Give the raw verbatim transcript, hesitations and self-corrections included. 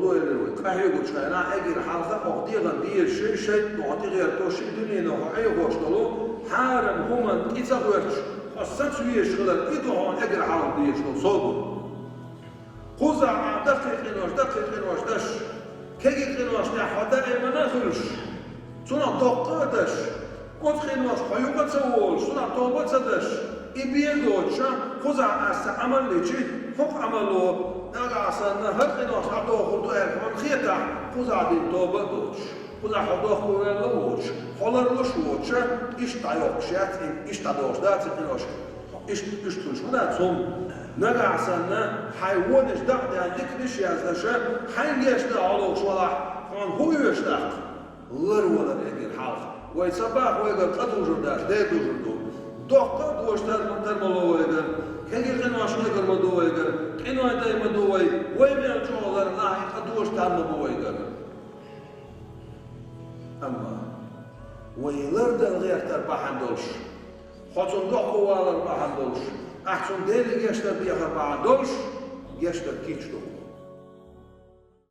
Вай къахьегача хенахь эггара хьалха хьох дегӀан дезаш шайтӀа хьо тӀегӀерташ, дуьненах хьо Ӏехош долу хьарам хӀуманна тӀе ца гӀоьрташ, хьо саца везаш хилар, и ду хьуна эггара хьалха дезаш долу собар. Кхузахь а даккхий къинош, даккхий къинош даш, кегий къиношна тӀехь хьо даимана а хуьлуш, цунах доккха а даш, оцу къиношка хьо юкъа а ца волуш, цунах тоба а ца даш, и бен доцуш, кхузахь аса Ӏамал йичи, хӀокху Ӏамало, нагахь санна, хӀара къинош дӀадохур ду аьлла хьуна хетахь, кхузахь дина тоба а доцуш, кхузахь хьо дохко ваьлла а воцуш, хьо ларлуш а воцуш, иштта дӀайоккхуш яц, иштта дӀадохуш дац и къинош. Иштта, иштта хуьлуш ма дац хӀума. Нагахь санна, хьайн вонаш дакъа ден диканаш яздеш, хьайн гечдан хьо лохуш валахь, хьуна хӀун оьшу тӀаккха? Ларвалар эггара хьалха. Вай ца боху вайгара къа дужур дац, дер дужур ду. Доккха а дош тар-, тар ма ло вайгара, кегий къинош эгар ма ду вайгара, къиной дай ма ду вай, вай мел чӀогӀа лар нахь и къа дош тар ма бу вайгара. Амма вай лардан гӀертар бахьана долуш, хьо цунна доккхо валар бахьана долуш, ахь цунна Деле гечдар дехар бахьана долуш, гечдар кийча ду.